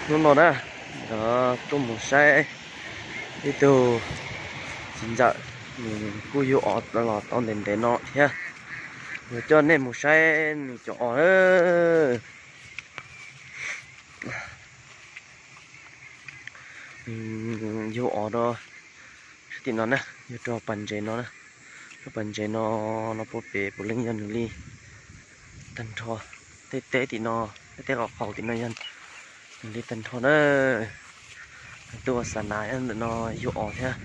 Hnub no na, tuaj mus saib ib tug txiv ntxawm, nws kuj yug os los tau ntev ntev no thiab. Yuav coj nej mus saib nws cov os na. Yug os rau sab tim no na, yug rau pas ntses no na. Rau pas ntses no, no puag pem puav leej yog nws li tag nrho. Tej teb tim no, tej teb qaum qaum tim no yog nws li tag nrho na. Tuaj ua xa nas ntawm no yug os thiab.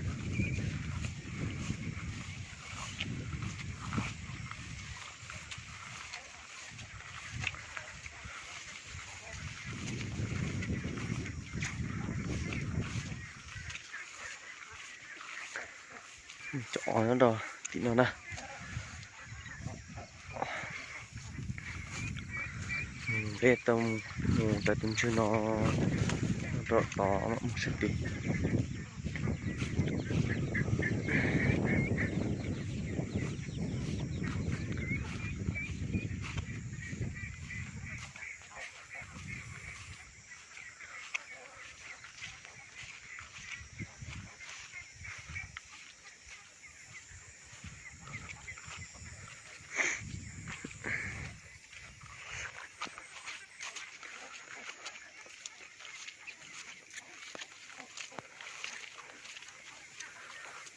Cov os nyob rau tim no na. Peb tau mus raws tus ntswg no rau tod mus sab tid.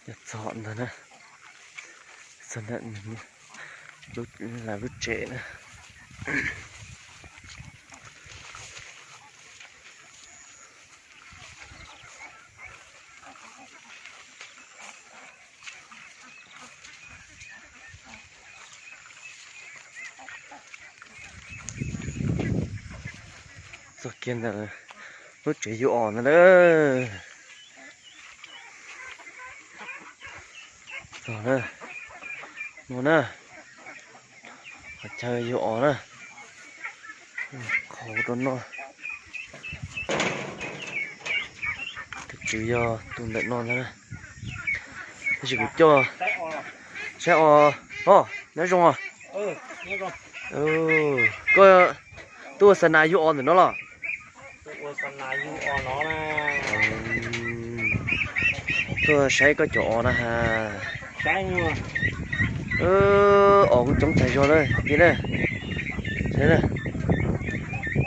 Cov txog ntawd na, txog ntawm lawv lub tsev na. Txog kiag ntawm lub tsev yug os ntawd na. Txog na, no na, qhov chaw yug os na, qhov rau no. Tus tswv yog tus ntawm no ntag na. Tab sis kuv coj saib os. Os, nyob zoo os. Koj tuaj ua xa nas yug os ntawm no los? Tuaj saib koj cov os na has. Os kuj coob tag zog na tij na. Saib na,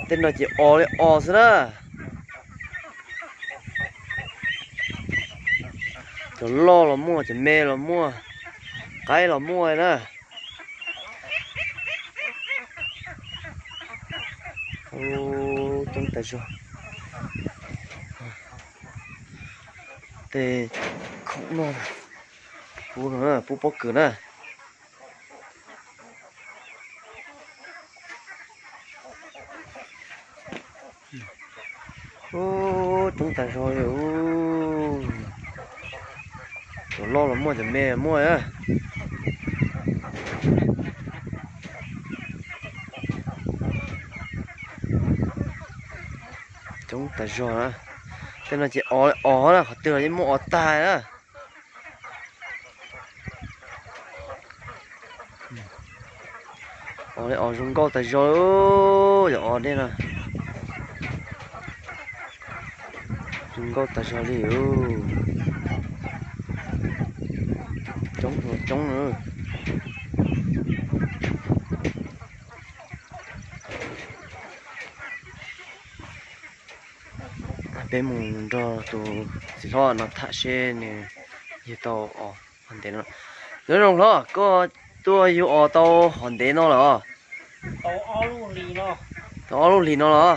tej no ces os li os xwb na. Cov loj los muaj, cov me los muaj, qaib los muaj na. Coob tag zog. Tej khoom no, pub no, pub pob kws na. Coob tag zog li. Cov loj los muaj, cov me los muaj. Coob tag zog na. Tej no ces os os na, qhov twg los yeej muaj os tag na. Os li os zoo nkauj tag zog, yog os dej no. Zoo nkauj tag zog li. Coob coob na. Peb mus nrog tus txiv hlob no tham seb nws yug tau os hov ntev no. Nyob zoo hlob, koj tuaj yug os tau hov ntev no lawm os? Tau ob lub hlis no los?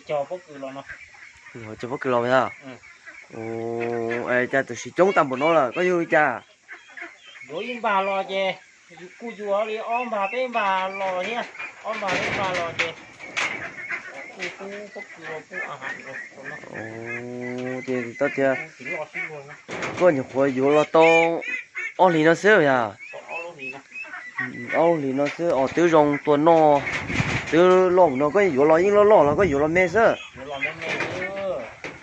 Cog pob kws los yog? Cas tam sim coob tag npaum no lawm koj yug li cas? Yuav ib npag los ces kuj yuav li ob npag peb npag los thiab, ob npag peb npag los ces kuj pub pob kws los pub a has. Ces tau tias koj nyuam qhuav yuav los tau ob hlis no xwb yog? Ob lub hlis no xwb os, twb zoo tua noj, twb loj mus no koj yuav los yeej loj loj los koj yuav los me xwb?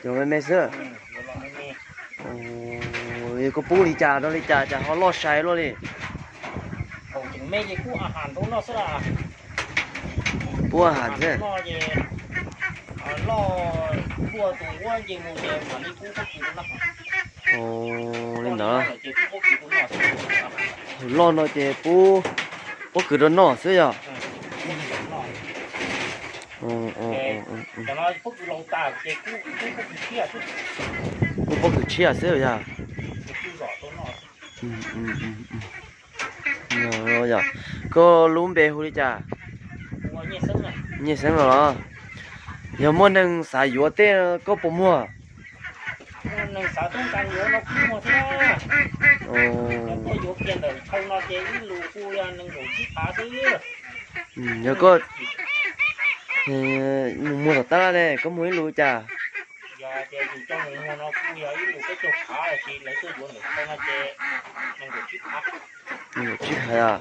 Yuav los me me xwb. Koj pub li cas rau li cas cas ho loj sai luaj li? Pub a has xwb. Loj, ua tus ua nce mus ces mam li pub pob kws rau noj. Li ntawd. Loj no ces pub pob kws rau noj xwb yog? Pub pob kws tshiab xwb yog? Koj lub npe hu li cas? Nyiaj Xeeb no los? Yog muaj neeg xav yuav tej koj puas muag? Yog koj mus muag tom tab laj ne, koj muag ib lus cas? Nees nkaum tsib phav os.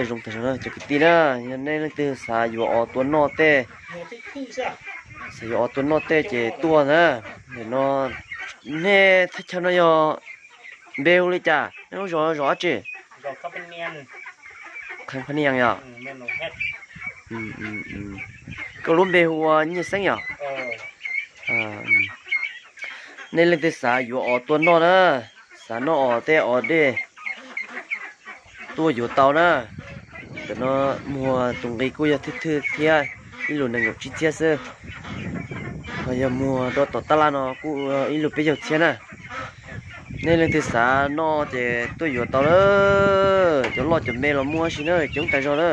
Zoo tag zog na cov kwv tij na, yog nej leej twg xav yuav os tua noj tej, xav yuav os tua noj tej ces tuaj na. Nim no nej thaj chaw no yog npe hu li cas, nej lub zos zos dab tsi? Qhee Phab Nias yog? Koj lub npe hu ua Nyiaj Xeeb yog? Nej leej twg xav yuav os tua noj na, xav noj os tej os dej tuaj yuav tau na. Tam no muag tus nqi kuj yog thwj thwj thiab, ib lus nees nkaum tsib txhiab xwb. Ho yog muag rau tom tab laj no kuj ib lus peb caug txhiab na. Nej leej twg xav noj ces tuaj yuav tau lawm, cov loj cov me los muaj si na, coob tas zog na.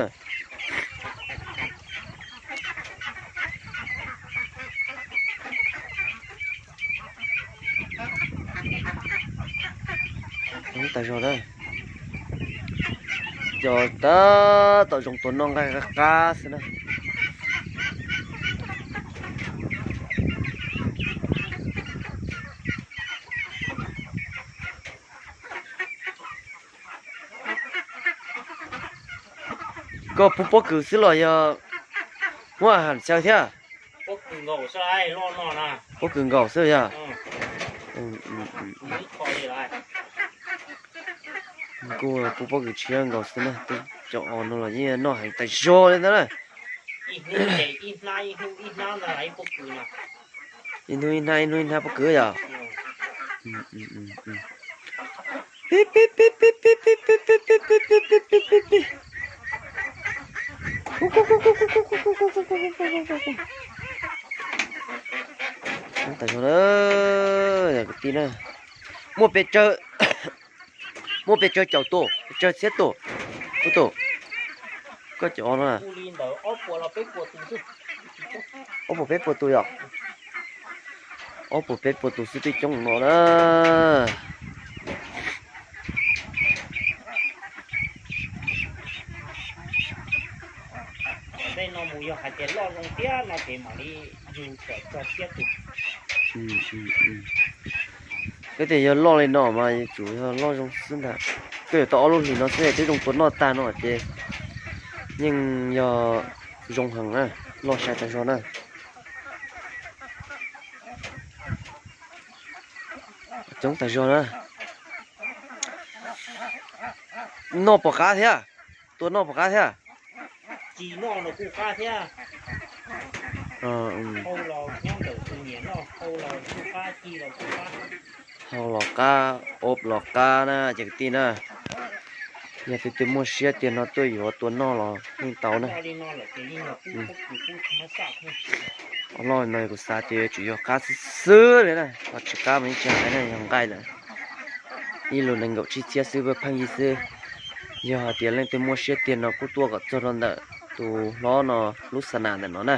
Coob tas zog na. Cov tab tom zoo tua noj nqaij qab qab xwb na. Koj pub pob kws xwb los yog muab ham xyaw thiab? Pob kws nkaus xwb yog? Kuj pub pob kws tshiab nkaus xwb na, twb cov os no los yeej noj heev tas zog li ntawd na. Ib hnub ib hnab ib hnub ib hnab pob kws yog? Muaj pes tsawg, muaj pes tsawg caum tus, pes tsawg txhiab tus, tus, koj cov os no na? Ob puas peb puas tus yog? Ob puas peb puas tus xwb twb coob no na. Tej no mus yog hais tias loj zoo tiag no ces mam li yug kom txog txhiab tus. Koj tias yog loj li no mas yuav tsum yog loj zoo xwb ntag. Koj yuav tau ob lub hlis no xwb twb zoo tua noj tag no ces yeej yog zoo heev na, loj sai tas zog na. Coob tas zog na. Noj puas qab thiab? Tua noj puas qab thiab? Hau los qab, ob los qab na cov kwv tij na. Yog tus twg muaj siab tiag no tuaj yuav tua noj los yeej tau na. Loj no kuv xav tias yuav tsum yog qab xwb xwb li na, ho tsis qab mas yeej tsis hais na, yog nqaij lawm. Ib lus nees nkaum tsib txhiab xwb, pheej yig xwb. Yog hais tias leej twg muaj siab tiag no kuj tuaj kom txog rau ntawm tus hlob no lub xa nas ntawm no na,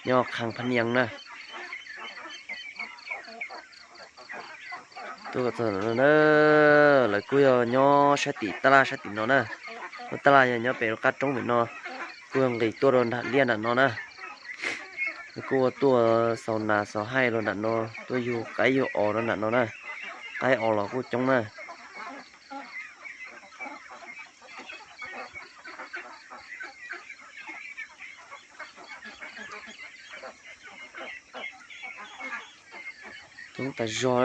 nyob Khang Phab Nias na. Tuaj kom txog no na, lawv kuj yog nyob sab tim taj laj sab tim no na. Lub taj laj yog nyob pem lub qab roob pem no, kuj yog nqis tuaj rau nram liaj nram no na. Kuj ua tuaj xaus nas xaus haij rau nram no, tuaj yug qaib yug os rau nram no na. Qaib os los kuj coob na. Coob tas zog.